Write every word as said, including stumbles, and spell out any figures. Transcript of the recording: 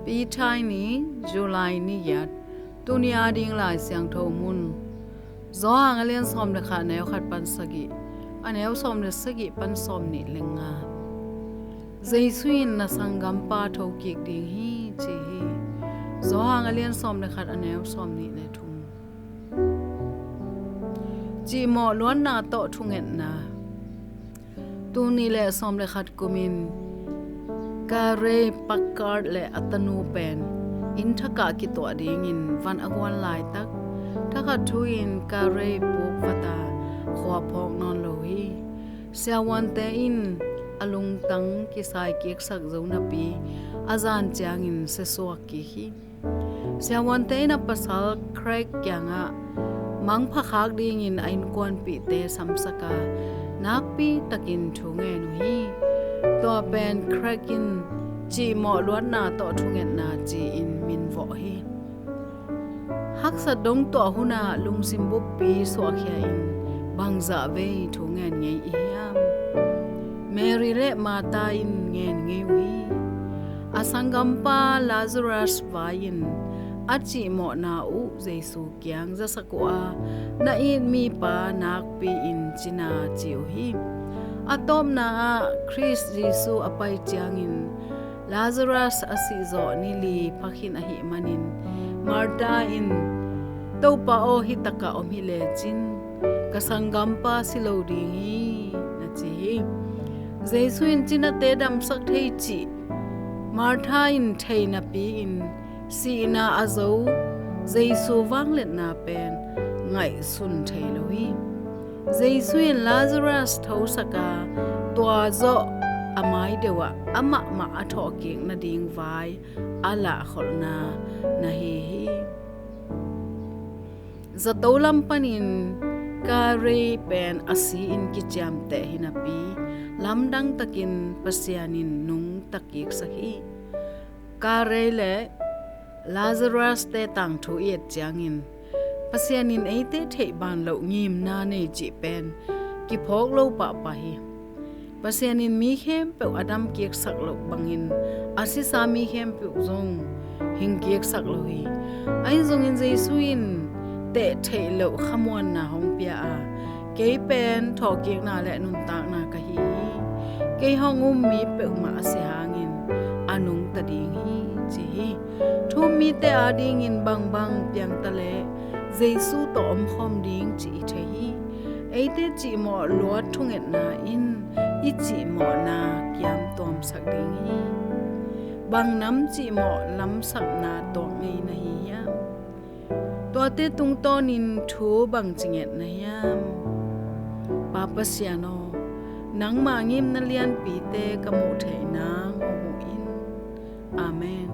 Pi Thai ni, July ni giat. Tuni a ding Lai Siangtho mun, Johan a lian sawm le khat, a neu khat pan sagih, a neu sawm le sagih pan sawm nih le nga. Jesu in na sanggampa thokik ding hi, ci hi. Johan a lian sawm le khat, a neu sawm nih le thum. Cihmawh luatna tawh thungetna. Tul nih le sawm le khat kumin Carey Packer le a tanu pen inn thakah kituah dingin van a guan laitak, thakhat thu-in Carey puk vata khua phawk nawn lo hi. Siavuante in a lungtang kisai kiksak zo napi, a zan ciangin siasuak kik hi. Siavuante in a pasal Craig kiangah mangpha khak dingin a innkuanpihte samsak a, nakpi takin thu ngen uh hi. Tua pen Craig in cihmawh luatna tawh thungetna ci-in minvawh hi. Haksat dong tuah hunah lungsim buppi suahkhia in bangzah vei thu ngen ngei i hiam? Mary le Martha in ngen ngei uh hi. A sanggampa Lazarus vai-in a cihmawhna uh Jesu kiang zasak uh a, na it mipa nakpi-in cina ci uh hi. A tawpna ah Khrist Jesu a pai ciangin Lazarus a sihzawh ni li phakhin ahih manin Martha in, "Topa aw, hih takah om hi lecin ka sanggampa si lo ding hi," na ci hi. Jesu in cinate damsak thei cih Martha in thei napi-in sihna a zo Jesu vangliatna pen ngaihsun thei lo hi. Jesu in Lazarus thosak a, tua zawh a mai deuh ah amah mah a thawhkik nading vai a lahkholhna na hi hi. Zato lam panin Carey pen a si-in kiciamteh hi napi, lamdang takin Pasian in nungta kiksak hi. Carey le Lazarus-te tangthu i et ciangin, Pasian in eite theih ban loh ngimna nei cih pen kiphawk lo pahpah hi. Pasian in mi khempeuh a damkiksak loh bangin a sisa mi khempeuh zong hingkiksak lo hi. Ahi zongin Jesu in teh theih loh khamuanna hong pia a, "Kei pen thawhkikna le nuntakna ka hi hi. Kei hong um mi peuhmah a si hangin a nungta ding hi," ci hi. Thu-um mite adingin bangbang piang taleh Jesu tawh omkhawm ding cih i thei hi. Eite cihmawh luat thungetna in i cihmawhna kiamtuamsak ding hi. Bang nam cihmawh lamsakna tuak ngei na hi hiam? Tuate tungtawnin thu bangci nget na hiam? Pa Pasian aw, nangma ngimna lianpite ka muh theih nang hong huh in. Amen.